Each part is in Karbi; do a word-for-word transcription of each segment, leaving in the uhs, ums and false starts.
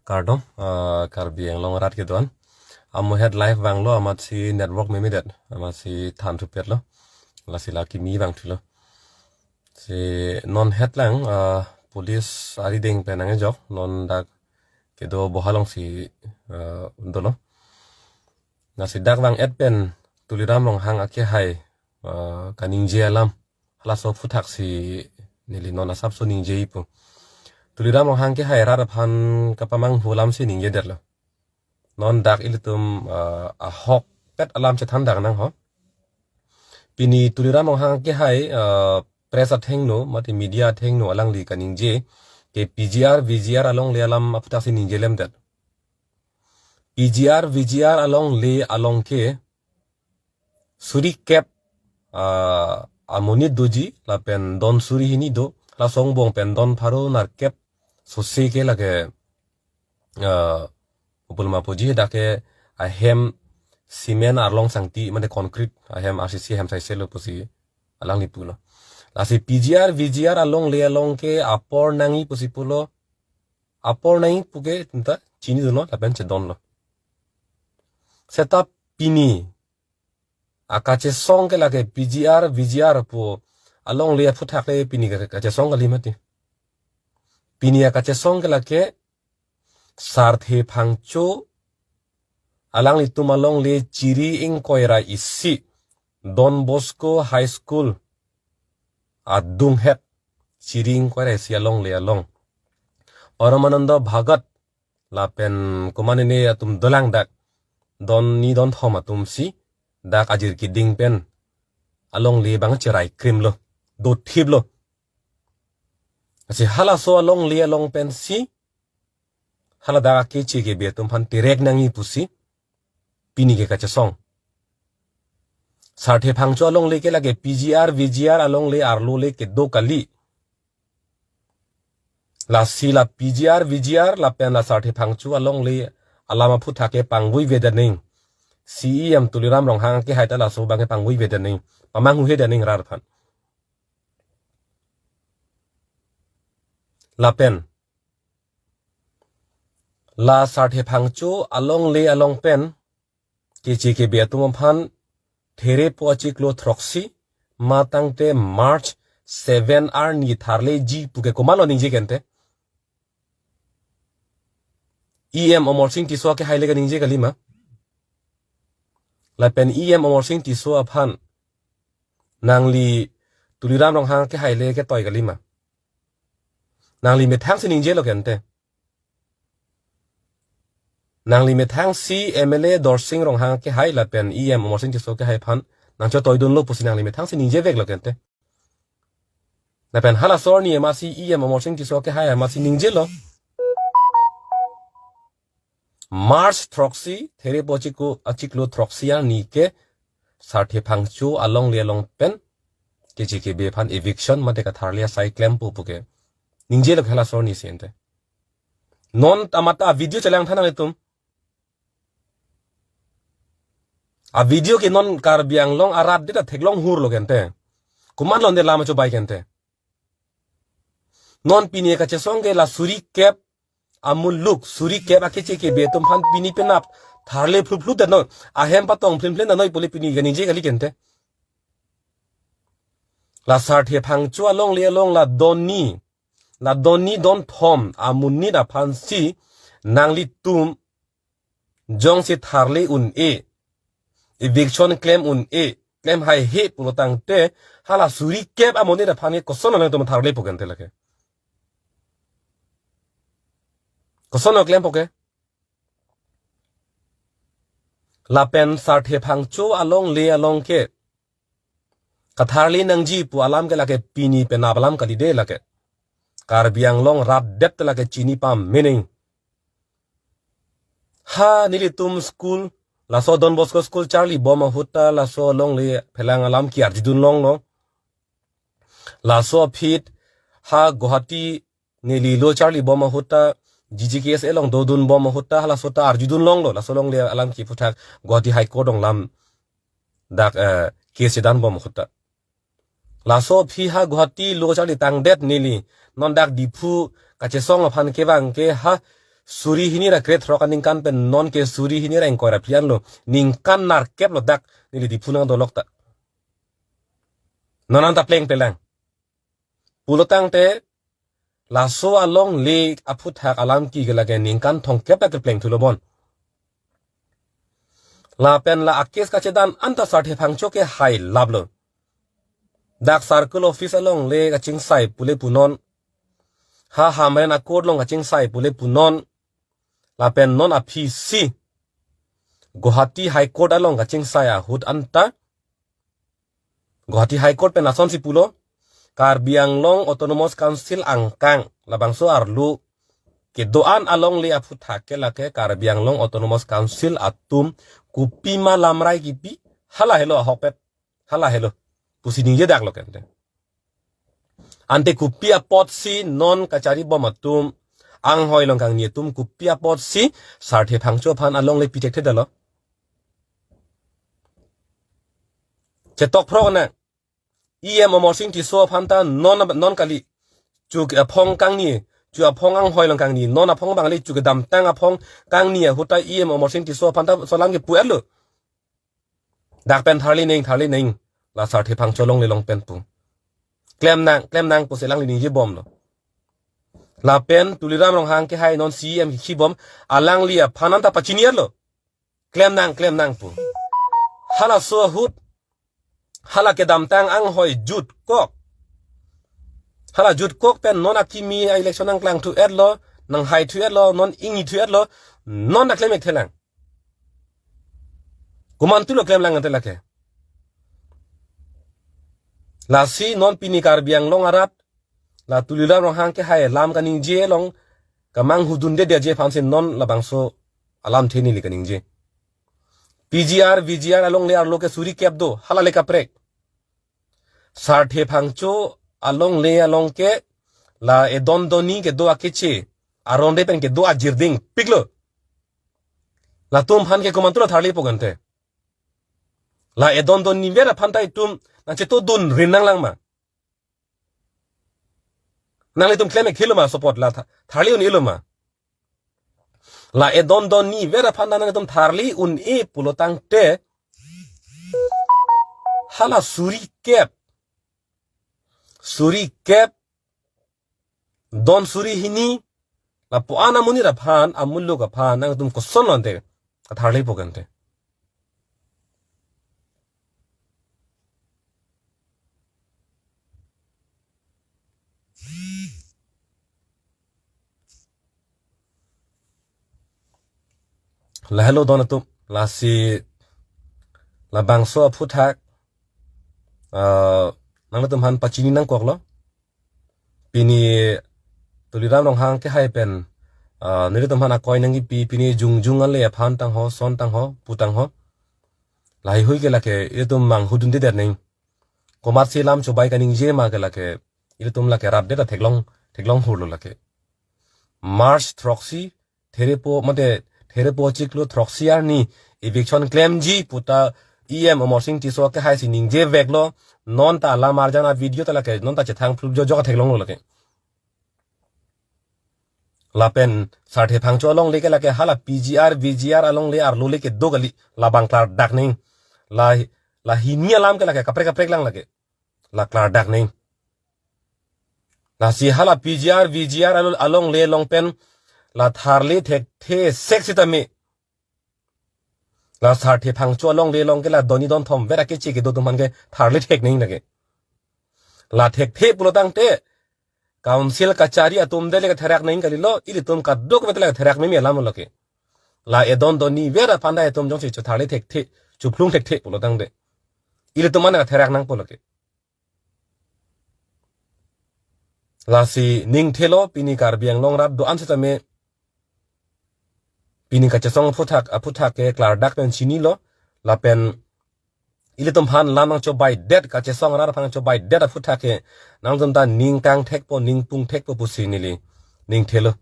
Kardom, ah, Karbi Anglong arat kedo-an. Amohet live vanglo, amatsi network memedet, amatsi than thupetlo. Lasi la kimi vangthulo. Si non hetlang, ah, police arideng pen nangkejok, non dak kedo boha alongsi, ah, dolo. Lasi dak vang-et pen Tuliram Ronghang akehai, ah, kaningje alam halaso aphuthaksi neli non asapso ningjepo. Tuliram Ronghang akehai rat aphan kapamanghu alamsi ningjedetlo. Non dak ilitum, ah, ahokpet alam chethan dak nang ho. Pini Tuliram Ronghang akehai, ah, press athengno, mate media athengno alangli kaningje ke P G R, V G R alongle alam aphuthaksi ningjelemdet. P G R, V G R alongle along ke suri kep, ah, amonit doji, lapen don suri hini do, laso angbong pen don pharo nerkep sose ke lake, ah, upulma puji dak ke ahem cement arlong sangti, mane concrete ahem R C C ahem saiselo pusi alangli pulo. Lasi P G R, V G R alongle along ke apor nangji pusi pulo, apor nangji pu ke ta chinidunlo, lapen chedonlo. Seta pini akachesong ke lake P G R, V G R pu alongle aphuthak le pini ka-, kachesong kali mati. Pini akachesong ke lake Sarthe Phangcho alanglitum alongle Chiri ingkoi ra isi, Don Bosco High School adunghet, Chiri ingkoi ra isi alongle along. Paramananda Bhagat lapen komatne atum dolang dak, don ni don thom atumsi dak ajir keding pen alongle abang cherai krimlo, dothiplo. Lasi halaso alongle along pensi hala dak akeche kebe atum aphan terek nangji pusi pini ke kachesong. Sarthe Phangcho alongle ke lake P G R, V G R alongle arlo le kedo kali. Lasi la P G R, V G R lapen la Sarthe Phangcho alongle alam aphuthak ke pangvoi vedet nangji. C E M Tuliram Ronghang akehai ta laso abang ke pangvoi vedet nangji, pamanghuhedet nangji rat aphan. Lapen la Sarthe Phangcho alongle along pen keche kebe atum aphan Therepo achiklo throksi matangte March seven arni tharleji pu ke komatlo ningje ke ante? E M Amarsing Tisso akehai le kaningje kalima? Lapen E M Amarsing Tisso aphan nangli Tuliram Ronghang akehai le ketoi kalima? Nangli methangsi ningjelo ke ante? Nangli methangsi M L A Dorsing Ronghang akehai lapen E M Amarsing Tisso akehai aphan nangchotoidunlo pusi nangli methangsi ningjeveklo ke ante? Lapen halaso arni amatsi E M Amarsing Tisso akehai amatsi ningjelo. March throksi, Therepo achiko, achiklo throksi arni ke Sarthe Phangcho alongle along pen keche kebe aphan eviction mate katharli asai klempo pu ke ningjelo ke halaso arnisi ante? Non ta amat avideo chelang tha nanglitum. Avideo ke non Karbi Anglong arat det ta theklong hurlo ke ante. Komatlo ante lam achobai ke ante? Non pini kachesong ke la suri kep amuluk, suri kep akeche kebe atum aphan pini penap tharle phluphlu det non. Ahem patong phlim phlim det non pule pini kaningje kali ke ante? La Sarthe Phangcho alongle along la don ni, la don ni don thom amonit aphansi nanglitum jongsi tharle un-e, eviction klem un-e, klem haihe pulo tangte, hala suri kep amonit aphan ke kosonlo nangtum tharlepo ke ante lake? Kosonlo klempo ke? Lapen Sarthe Phangcho alongle along ke katharli nangji pu alam ke lake pini penap alam kali de lake. Karbi Anglong rat det lake chini pamening. Ha nelitum school, laso Don Bosco school charlibom ahut ta laso alongle phelang alam ke-arjudun longlo. Laso aphi ha Guwahati neli lo charlibom ahut ta G G K S A along dodunbom ahut ta halaso ta arjudun longlo. Laso alongle alam ke aphuthak Guwahati High Court along lam dak, eh, case danbom ahut ta. Laso aphi ha Guwahati lo charli tangdet neli. Non dak Diphu kachesong aphan kevang ke ha suri hini ra krethrok aningkan pen non ke suri hini ra ingkoi ra phli anlo. Ningkan nerkep lo dak neli Diphu nangdolok ta. Non anta plengplelang. Pulotangte laso alongle aphuthak alam ke lake ningkan thomkep ta kepleng thulo bon. Lapen la a-case kachedan anta Sarthe Phangcho ke hai laplo. Dak circle office alongle kachingsai pule punon. Ha Hamren a-court along kachingsai pule punon. Lapen non aphi si Guwahati High Court along kachingsai ahut anta Guwahati High Court pen lasonsi pulo, Karbi Anglong Autonomous Council angkang labangso arlo kedo-an alongle aphuthak ke lake Karbi Anglong Autonomous Council atum kopima lamrai kipi, hala helo ahokpet, hala helo pusi ningjedak lo kente. Ante kopi apotsi non kachari bom atum, anghoi along kangni atum kopi apotsi Sarthe Phangcho aphan alongle pi thekthedetlo? Chetok phrok na, E M Amarsing Tisso aphan ta non, non kali. Chu aphong kangni, chu aphong anghoi along kangni, non aphong bangli chu kedamtang aphong kangni ahut ta E M Amarsing Tisso aphan ta laso alam ke pu-etlo. Dak pen tharli neng, tharli neng. La Sarthe Phangcho alongle along pen pu. Klem nang, klem nang pusi alangli ningje bomlo. Lapen Tuliram Ronghang ke hai non C E M kikhi bom, alangli aphan anta pachini-etlo. Klem nang, klem nang pu. Halaso ahut, hala kedamtang anghoi jutkok. Hala jutkok pen non akimi a-election nangklang thu-etlo, nanghai thu-etlo, non ingni thu-etlo, non ta klem-ik thelang. Komantulo klemlang ante lake? Lasi non pini Karbi Anglong arat, la Tuliram Ronghang ke hai alam kaningje along, kamanghu dundedeji aphansi non labangso alamthe neli kaningje. P G R, V G R alongle arlo ke suri kep do, hala le kaprek. Sarthe Phangcho alongle along ke la edon donni kedo akeche, aronde pen kedo ajir dingpiklo. Latum aphan ke komantulo tharlipo kente? La edon donni ver aphan ta itum nangchetodun rin nanglang ma? Nanglitum klem-ik helo ma sopot la tha-, tharli un-elo ma? La edon donni ver aphan ta nanglitum tharli un-e pulotangte, hala suri kep, suri kep, don suri hini, lapu-an amonit aphan, amuluk aphan nangtum kosonlo ante katharlipo kente? Lahelo don atum, lasi labangso aphuthak, ah, nangtum aphan pachini nangkoklo. Pini Tuliram Ronghang ke hai pen, ah, nelitum aphan akoi nangkipi, pini jongjong ale aphan tangho, son tangho, pu tangho. Lahai hui ke lake, ilitum manghu dundedet neng. Komatsi lam chobai kaningje ma ke lake, ilitum lake rat det ta theklong, theklong hurlo lake. March throksi, therepo, mate, therepo chiklo throksi arni eviction klemji puta E M Amarsing Tisso ke haisi ningje veklo, non ta alam arjan a-video ta lake, non ta chethang phlup jojok theklonglo lake. Lapen Sarthe Phangcho alongle ke lake hala P G R, V G R alongle arlo le kedo kali, labang klardak neng. La, la hini alam ke lake kaprek kaprek lang lake. La klardak neng. Lasi hala P G R, V G R along, alongle along pen la tharli thekthe sek sitame, la Sarthe Phangcho alongle along ke la donni donthom ver akeche kedo atum aphan ke tharli thek neng lake. La thekthe pulotangte, council kachari atum det le katherak neng kalilo, ilitum kadokave le katherak meme alam lo ke. La edon donni ver aphan ta itum jongsi chotharli thekthe, chophlung thekthe pulotangte, ilitum an katherak nangpo lake. Lasi ningthelo pini Karbi Anglong rat do-an sitame, pini kachesong aphuthak, aphuthak ke klardak pen chinilo, lapen ilitum aphan lam nangchobaidet, kachesong rat aphan nangchobaidet aphuthak ke, nangtum ta ning kangthekpo, ning pungthekpo pusi neli ningthelo.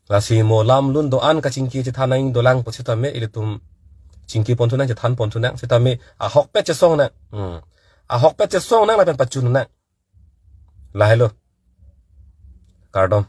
Lasi mo lam lun do-an kachingki chethan nang dolang pusitame, ilitum chingki pon thunang, chethan pon thunang, sitame ahokpet chesong nang. Hmm. Ahokpet chesong nang lapen pachun nang. Lahelo. Kardom.